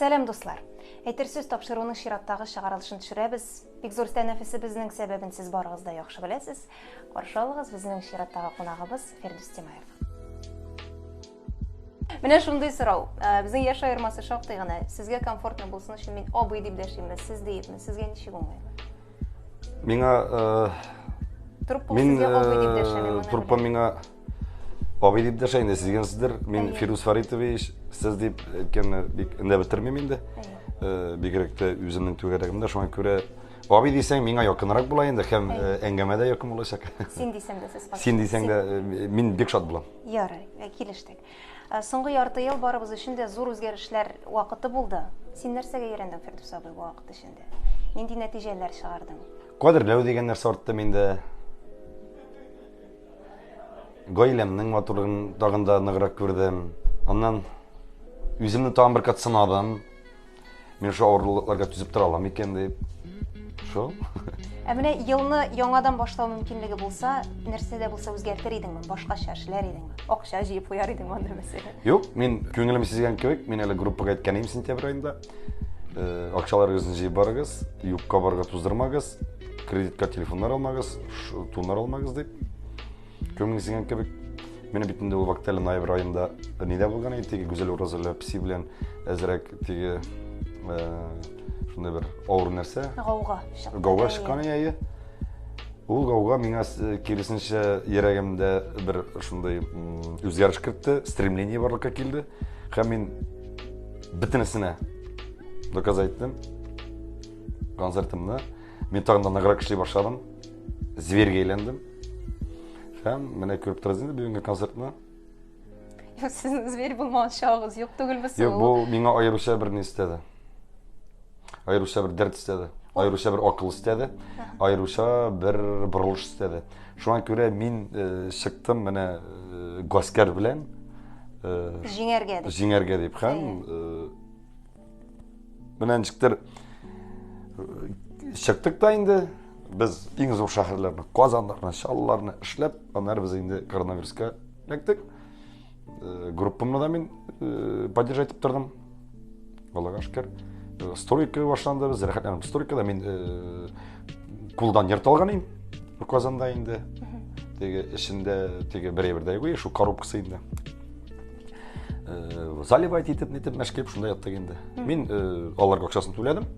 Сәлам, дуслар! Әйтер сүз тапшыруының чираттагы чыгарылышын төшерәбез. Бик зур тәнәфесебезнең сәбәбен сез барыгыз да яхшы беләсез. Каршы алыгыз безнең чираттагы кунагыбыз Фирдүс Тимаев. Менә шундый сорау. Э, безнең яшь аермасы шактый гына. Сезгә комфортно булсын өчен мин абый дип дәшимме, сез диепме? Сезгә ничек уңайлы? Миңа э, Труппа сезгә абый дип дәшә, мин моны Труппа миңа Абый дип дәшә инде, сизгәнсездер. Мин Фирүз Фаритович, сез дип әйткәнне бик эндә бетермим инде. Э, бигрәк тә үземнең түгәрәгемдә, шуңа күрә абый дисәң, миңа якынрак була инде һәм э, әңгәмә дә якын булачак. Син дисәң дә сез Син дисәң дә э, мин бик шат булам. Ярый, килештек. Соңгы ярты ел барыбыз өчен дә зур үзгәрешләр вакыты булды. Син нәрсәгә өйрәндең, Фирдүс абый, бу вакыт эчендә? Нинди нәтиҗәләр чыгардың? Кадерләү дигән нәрсә артты миндә. Гаиләмнең матурлыгын тагын да ныграк күрдем. Аннан үземне тагын бер кат сынадым. Мин шул авырлыкларга түзеп тора алам икән дип. Шул. Ә менә елны яңадан башлау мөмкинлеге булса, нәрсә дә булса үзгәртер идеңме, башкача эшләр идеңме? Акча җыеп куяр идеңме анда мәсәлән? Юк, мин күңелем сизгән кебек, мин әле группага әйткән идем сентябрь аенда. Э, акчаларыгызны җыеп барыгыз, юкка барга туздырмагыз. Кредитка телефоннар алмагыз, туннар алмагыз дип. Күңел сиңгән кебек. Менә бит инде ул вакыт әле ноябрь аенда нидә булган иде, теге Гүзәл Уразова песи белән әзрәк теге э, шундай бер авыр нәрсә. Гауга чыкты. Гауга чыккан әйе. Ул гауга миңа э, киресенчә йөрәгемдә бер шундый үзгәреш кертте, стремление барлыкка килде. Һәм мин бөтенесенә доказать иттем концертымны. Мин тагын да ныграк эшли башладым. Зверьгә әйләндем. Һәм менә күреп торасыз инде бүгенге концертны. Юк, сезнең зверь булмаган чагыгыз юк түгелме соң? Юк, бу миңа аеруча бер ни өстәде. Аеруча бер дәрт өстәде. Аеруча бер акыл өстәде. Аеруча бер борылыш өстәде. Шуңа күрә мин э, чыктым менә э, гаскәр белән. Э, җиңәргә дип. Җиңәргә дип һәм Менә ничектер чыктык та инде без иң зур шәһәрләрне, Казаннарны, Чаллыларны эшләп, аннары без инде коронавируска эләктек. Э, группамны да мин э, поддержать итеп тордым. Аллага шөкер. Э, стройка башланды, без рәхәтләнеп стройкада мин кулдан йорт алган идем. Казанда инде. Теге эчендә теге бер әйбер дә юк, шул коробкасы инде. Э, заливать итеп нитеп мәш килеп шунда яттык инде мин э, аларга акчасын түләдем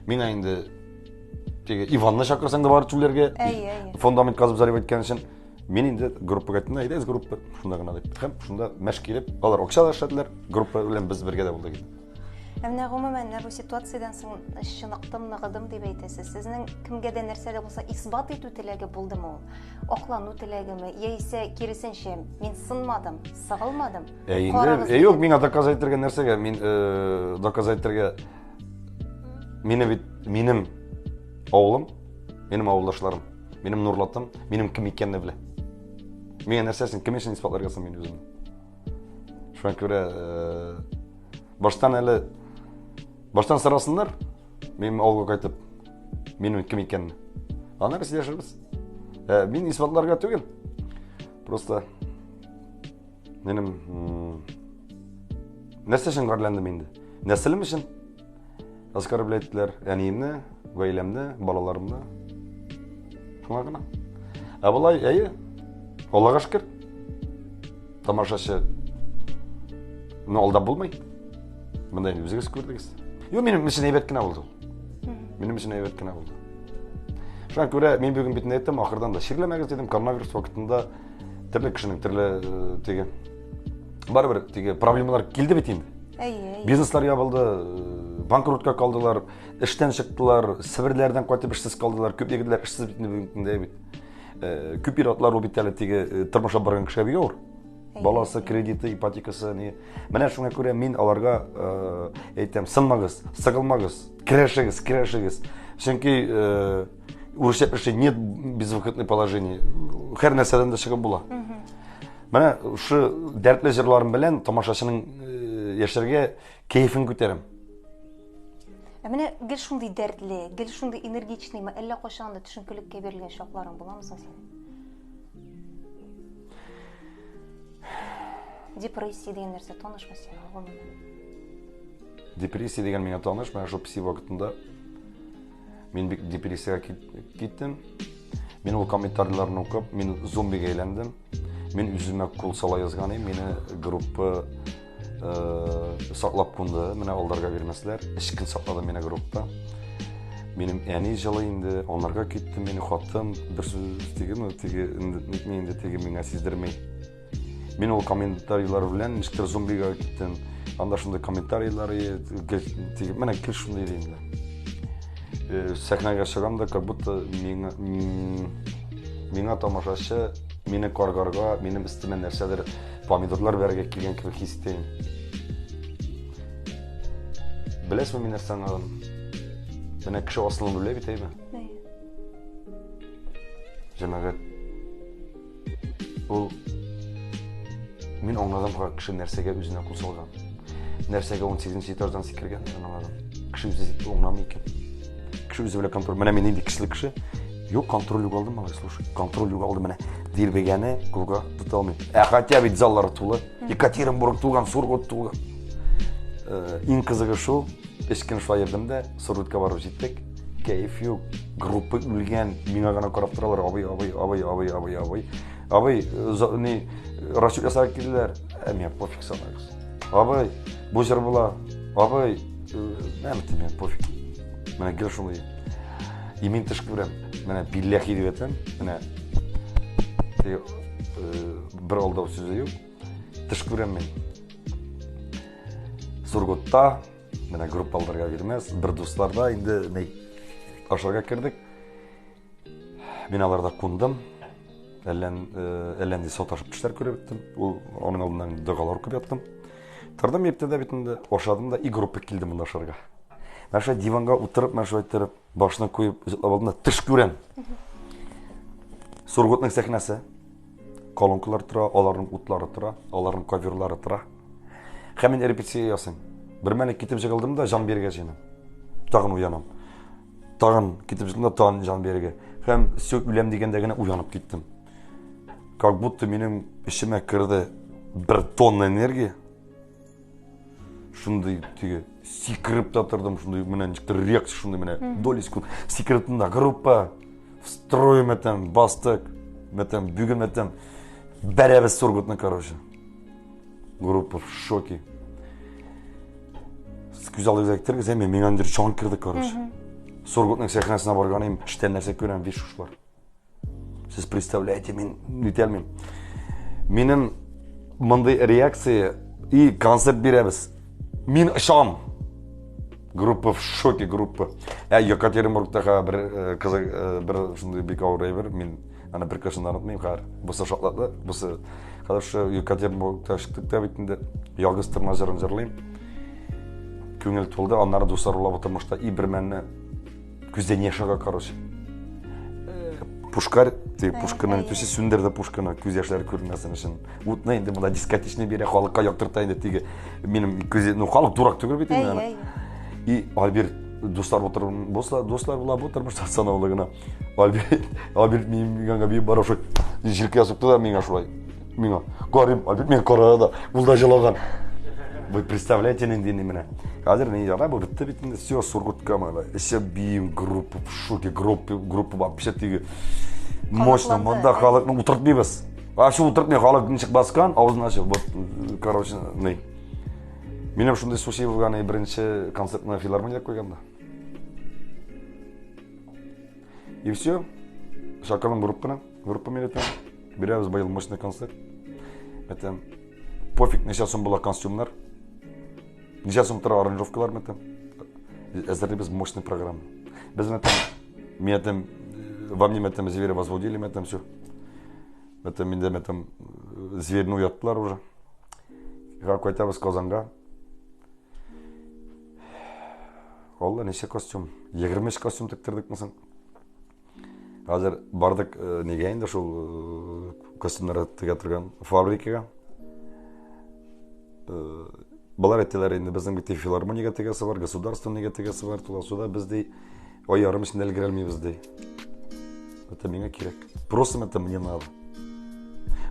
миңа инде теге иванны чакырсаң да бар түләргә фундамент казып заливать иткән өчен мин инде группага әйттем әйдәгез группа шунда гына дип һәм шунда мәш килеп алар акча да эшләделәр группа белән без бергә дә булдык инде Ә менә гомумән, менә бу ситуациядән соң чыныктым, ныгыдым дип әйтәсез. Сезнең кемгә дә нәрсә дә булса исбат итү теләге булдымы ул? Аклану теләгеме? Яисә киресенчә, мин сынмадым, сыгылмадым. Ә инде, ә юк, миңа доказать итәргә нәрсәгә? Мин э, доказать итәргә мине бит минем авылым, минем авылдашларым, минем Нурлатым, минем кем икәнне белә. Миңа нәрсәсен, кем өчен исбатларга соң мин үземне? Шуңа күрә э, баштан әле баштан сорасыннар, мин авылга кайтып, минем кем икәнне. Аннары сөйләшербез. Э, мин исбатларга түгел. Просто минем нәрсә өчен гарьләндем инде? Нәселем өчен. Оскорблять иттеләр әниемне, гаиләмне, балаларымны. Шуңа гына. Ә болай, әйе, Аллага шөкер. Тамашачы ну алдап булмый. Монда инде үзегез күрдегез. Юк, минем өчен әйбәт кенә булды ул. Минем өчен әйбәт кенә булды. Шуңа күрә мин бүген бит әйттем, ахырдан да чирләмәгез дидем, коронавирус вакытында төрле кешенең төрле э, теге барыбер теге проблемалар килде бит инде. Әйе. Бизнеслар ябылды, э, банкротка калдылар, эштән чыктылар, Себерләрдән кайтып эшсез калдылар. Күп егетләр эшсез бит инде бүгенге көндә бит. Э, күп ир-атлар ул бит әле теге э, тормыш алып барган кешегә бик авыр. Баласы, кредиты, ипотекасы, ни. Менә шуңа күрә мин аларга әйтәм, сынмагыз, сыгылмагыз, керәшегез, керәшегез. Чөнки урысча әйтмешли, нет безвыходной положения. Һәр нәрсәдән дә чыгып була. Менә шушы дәртле җырларым белән тамашачының э, яшәргә кәефен күтәрәм. Ә менә гел шундый дәртле, гел шундый энергичныймы, әллә кайчан да төшенкелеккә бирелгән чакларың буламы соң синең? Депрессия дигән нәрсә танышмы сиңа гомумән? Депрессия дигән миңа таныш, менә шул пси вакытында мин бик депрессиягә киттем. Мин ул комментарийларны укып, мин зомбига әйләндем. Мин үземә кул сала язган идем, мине группа э, саклап кунды, менә алдарга бирмәсләр. Өч көн саклады мине группа. Минем әни җылы инде, анарга китте мине хатын, бер сүз теге, ну, теге, нитми инде, теге миңа сиздерми. Мин ул комментарийлар белән ничектер зомбига киттем. Анда шундый комментарийлар, теге, менә гел шундый иде инде. Э, сәхнәгә чыгам да, как будто миңа, миңа тамашачы мине каргарга, минем өстемә нәрсәдер помидорлар бәрергә килгән кебек хис итәм. Беләсезме, мин нәрсә аңладым? Менә кеше асылын белә бит, әйме? Җәмәгать, Ул мин аңладым, кеше нәрсәгә үзенә кул салган. Нәрсәгә 18 этаждан сикергән, мин аңладым. Кеше үзе аңламый икән. Кеше үзе белән контроль. Менә мин нинди кешелек кеше. Юк, контроль югалды, малай, слушай. Контроль югалды менә. Дилбегәне кулга тота алмыйм. Ә хотя бит заллар тулы. Екатеринбург тулган, Сургут тулган. Э, иң кызыгы шул, өч көн шулай йөрдем дә, Сургутка барып җиттек. Кәеф юк, группа үлгән, миңа гына карап торалар, абый, абый, абый, абый, абый, абый. Абый, э, ни, расчет ясарга килделәр. Ә миңа пофиг санагыз. Абый, бу җыр була. Абый, э, ә миңа пофиг. Менә гел шундый. И мин төш күрәм. Менә билләхи дип әйтәм. Менә э, бер алдау сүзе юк. Төш күрәм мин. Сургутта Менә группа алдарга бирмәс. Бер дусларда инде ни ашарга кердек. Мин аларда кундым. Әллә э, әллә нинди саташып төшләр күреп беттем. Ул аның алдыннан догалар укып яттым. Тордым иртәдә бит инде ашадым да и группа килде монда ашарга. Менә шулай диванга утырып, менә шулай иттереп, башны куеп йоклап алдым да төш күрәм. Сургутның сәхнәсе. Колонкалар тора, аларның утлары тора, аларның коверлары тора. Һәм мин репетиция ясыйм. Бер мәле китеп җыгылдым да җан бирергә җыенам. Тагын уянам. Тагын китеп җыгылдым да тагын җан бирергә. Һәм все үләм дигәндә генә уянып киттем. Как будто минем эчемә керде бер тонна энергия. Шундый теге сикереп тә тордым, шундый менә ничектер реакция шундый менә доли секунд сикереп тордым да группа в строй мәтәм бастык, мәтәм бүген мәтәм бәрәбез Сургутны, короче. Группа в шоке. Күз алдыгызга китерегез, әмма миңа инде җан керде, короче. Сургутның сәхнәсенә барган идем, эштән нәрсә күрәм, биш шушлар. Сез представляете, мин нитә алмыйм. Минем мондый реакция и концерт бирәбез. Мин очам. Группа в шоке, группа. Ә Екатеринбургтагы бер э, кызы э, бер шундый бик авыр әйбер, мин аны бер кешене онытмыйм хәзер. Бусы шатлыклы, бусы хәзер шушы Екатеринбургта чыктык та бит инде. Ялгыз торна җырын җырлыйм. Күңел тулды, аннары дуслар улап утырмышта и бер мәнне күздән яшь ага, короче. Пушкарь, ты пушканы төсе сүндерде пушканы, күз яшьләре күренмәсен өчен. Утны инде монда дискотечный бирә, халыкка яктырта инде теге. Минем күзе, ну халык дурак түгел бит инде. И Альберт дуслар утыр, дуслар, дуслар була бу тормышта санаулы гына. Альберт, Альберт минем янга биеп бара шулай. Җилкә сукты да миңа шулай. Миңа. Карыйм, Альберт миңа карады да, ул да җылаган. Вы представляете, нинди менә. Хәзер ни яра бу бетте бит инде. Все, Сургутка мала. Эше биим группа в шоке, группа, группа вообще теге мощно. Монда халыкны утыртмыйбыз. Вообще утыртмый, халык ничек баскан, авызын ачып, вот, короче, ни. Минем шундый случай булган, беренче концертны филармониядә куйганда. И все. Чакырдым группаны. Группа мин әйтәм. Бирәбез быел мощный концерт. Әйтәм, пофиг, ничә сум була костюмнар. Ничә сум тора аранжировкалар, әйтәм. Әзерлибез мощный программа. Без әйтәм, мин әйтәм, во мне әйтәм, зверя возводили, әйтәм, все. Әйтәм, миндә әйтәм, зверьне уяттылар уже. Кайтабыз Казанга. Алла, ничә костюм? 23 костюм тектердекме соң? Хәзер бардык э, нигә инде шул э, костюмнар тегә торган фабрикага. Э, болар әйттеләр инде безнең бит филармониягә тегәсе бар, государственныйга тегәсе бар, туласуда без ди ай ярым эчендә өлгерә алмыйбыз ди. Это миңа кирәк. Просто это мне надо.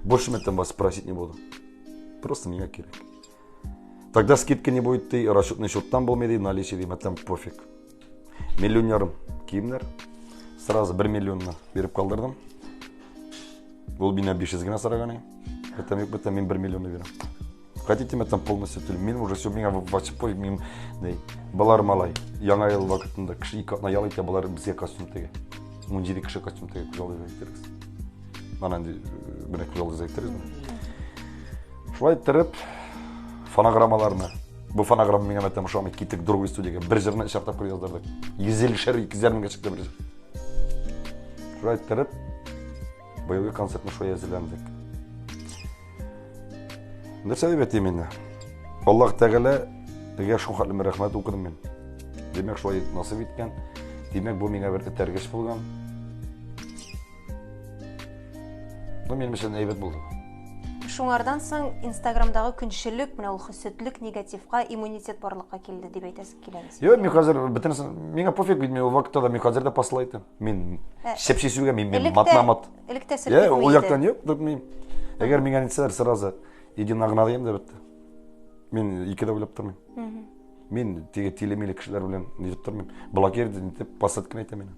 Больше это вас просить не буду. Просто миңа кирәк. Тогда скидки не будет, ди, расчетный счеттан булмый, ди, наличие, ди, мәтәм пофиг. Миллион ярым киемнәр. Сразу 1 миллионны биреп калдырдым. Ул миннән 500 генә сораган иде. Бетәм юк, бетәм, мин 1 миллионны бирәм. Хотите, мен там полностью түлим. Мин уже все, миңа вообще пофиг, мин ни, болар малай. Яңа ел вакытында кеше ике атна ял итә, болар безгә костюм тегә. 17 кеше костюм тегә, күз алдыгызга китерегез. Ана инде менә күз алдыгызга китерегез. Шулай иттереп, фонограммаларны, бу фонограмма миңа мәтәм ошамый, киттек другой студиягә. Бер җырны өч тапкыр яздырдык. 150-шәр, 200 меңгә чыкты бер җыр. Шулай иттереп, быелгы концертны шулай әзерләндек. Нәрсә дип әйтим инде? Аллаһ Тәгаләгә шул хәтле рәхмәт укыдым мин. Димәк, шулай насыйп иткән. Димәк, бу миңа бер этәргеч булган. Ну, минем өчен әйбәт булды. Шуңардан соң Инстаграмдагы көнчелек, менә ул хөсетлек, негативка иммунитет барлыкка килде дип әйтәсе килә. Юк, мин хәзер бөтенесен, миңа пофиг бит, мин ул вакытта да, мин хәзер дә посыл әйтәм. Мин э, чепчи сүгәм, мин мин матна мат. Элек тә сер Ул яктан юк, тотмыйм. Әгәр миңа нитсәләр, сразу иди нагна дигән дә бетте. Мин ике дә уйлап тормыйм. Мин теге тиле-миле кешеләр белән нитеп тормыйм. Блокировать нитеп посыл кенә әйтәм мин.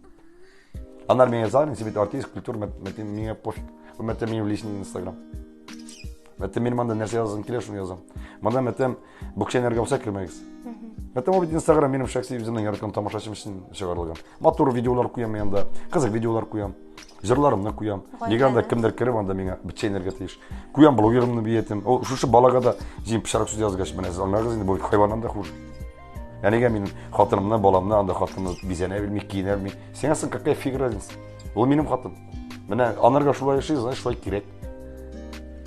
Аннары миңа язалар, син бит артист, культура, миңа пофиг. Бу мәтәм минем личный инстаграм. Мәтәм минем анда нәрсә язасым килә, шуны язам. Монда мәтәм букчәнәргә булса кермәгез. Мәтәм ул бит инстаграм минем шәхси үземнең яраткан тамашачым өчен чыгарылган. Матур видеолар куям мин анда, кызык видеолар куям. Җырларымны куям. Нигә анда кемдер кереп анда миңа бетчәйнәргә тиеш. Куям блогерымны биетем. Ул шушы балага да җин пычрак сүз язгач, менә сез аңлагыз инде, бу хайваннан да хуже. Ә нигә мин хатынымны, баламны, анда хатынны бизәнә белми, киенә белми. Сиңа соң какая фиг разница? Ул минем хатын. Менә анарга шулай яши, значит, шулай кирәк.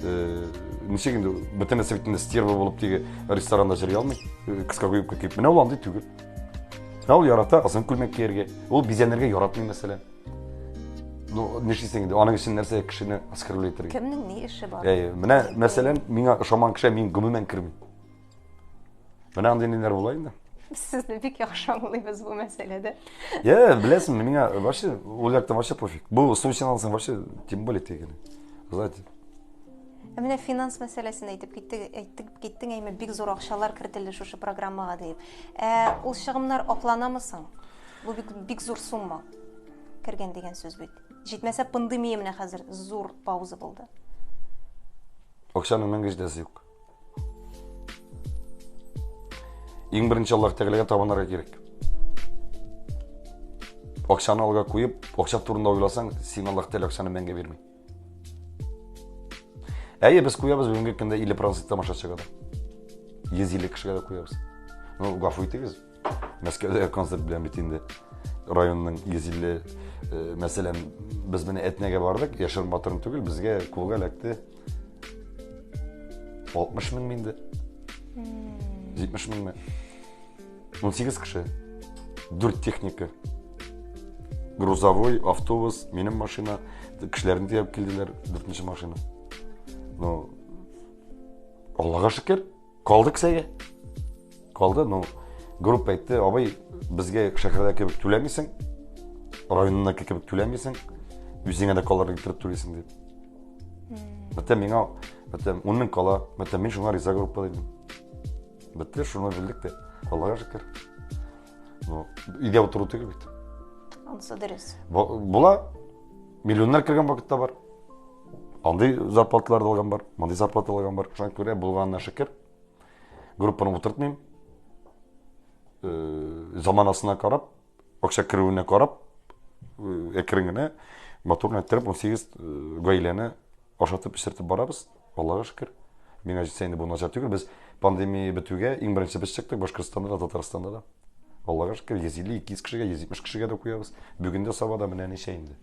Э, ничек инде бөтенесе бит инде стерва булып теге ресторанда йөри алмый. Э, кыска юбка киеп. Менә ул андый түгел. Ә ул ярата озын күлмәк кияргә. Ул бизәнергә яратмый, мәсәлән. Ну, нишлисең инде, аның өчен нәрсә кешене оскорблять итәргә? Кемнең ни эше бар? Әйе, менә мәсәлән, миңа ошамаган кеше мин гомумән кермим. Менә андый ниләр була инде. Без сезне бик яхшы аңлыйбыз бу мәсьәләдә. Я, беләсеңме, миңа вообще ул якта вообще пофиг. Бу случайно алсаң вообще тем более тегене. Знаете. Ә менә финанс мәсьәләсен әйтеп киттек, әйттек киттең, әйме бик зур акчалар кертелде шушы программага диеп. Ә ул чыгымнар акланамы соң? Бу бик, бик зур сумма кергән дигән сүз бит. Җитмәсә пандемия менә хәзер зур пауза булды. Акчаның мәңге җитәсе юк. Иң беренче Аллаһ Тәгаләгә табынырга кирәк. Акчаны алга куеп, акча турында уйласаң, син Аллаһ Тәгалә акчаны мәңге бирми. Әйе, без куябыз бүгенге көндә 50% тамашачыга да. 150 кешегә дә куябыз. Ну, гафу итегез. Мәскәүдә концерт белән бит инде районның 150, э, мәсәлән, без менә Әтнәгә бардык, яшерен батырын түгел, безгә кулга эләкте 60 мең инде. 70 меңме? 18 кеше. 4 техника. Грузовой, автобус, минем машина. Кешеләрне төяп килделәр, дүртенче машина. Ну, Аллага шөкер, калды кесәгә. Калды, ну, группа әйтте, абый, безгә шәһәрдә кебек түләмисең, районныкы кебек түләмисең, үзеңә дә калырлык итеп түлисең дип. Бетте миңа, бетте 10 мең кала, бетте мин шуңа риза группа дидем. Бетте, шуны белдек тә. Аллага шөкер. Ну, өйдә утыру түгел бит. Анысы дөрес. Була, миллионнар кергән вакытта бар. Андый зарплаталар да алган бар, мондый зарплата алган бар. Шуңа күрә булганына шөкер. Группаны утыртмыйм. Э, заманасына карап, акча керүенә карап, э, әкрен генә матур гына иттереп 18 э, гаиләне ашатып эчертеп барабыз. Аллага шөкер. Миңа җитсә инде бу начар түгел. Без пандемия бетүгә иң беренче без чыктык Башкортстанда да, Татарстанда да. Аллага шөкер, 150, 200 кешегә, 170 кешегә дә куябыз. Бүген дә Сабада менә ничә инде.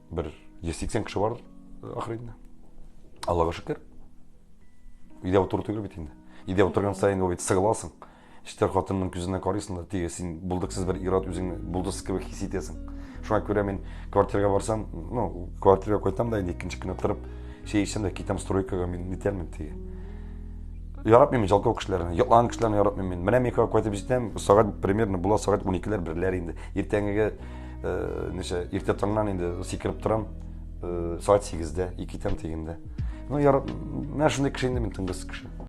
Бер 180 кеше бар ахыры инде. Аллага шөкер. Өйдә утыру түгел бит инде. Өйдә утырган саен ул бит сыгыласың. Эштә хатынның күзенә карыйсың да, теге син булдыксыз бер ир-ат үзеңне булдыксыз кебек хис итәсең. Шуңа күрә мин квартирага барсам, ну, квартирага кайтам да инде икенче көнне торып, чәй эчәм дә китәм стройкага, мин нитәрмен теге. Яратмыйм мин жалкау кешеләрне, йоклаган кешеләрне яратмыйм мин. Менә мин кайтып җитәм, сәгать примерно була сәгать 12-ләр, 1-ләр инде. Иртәнгеге э, ничә, иртә таңнан инде сикереп торам, э, сәгать 8-дә, и китәм дигәндә. Ну, ярат, менә шундый кеше инде мин, тынгысыз кеше.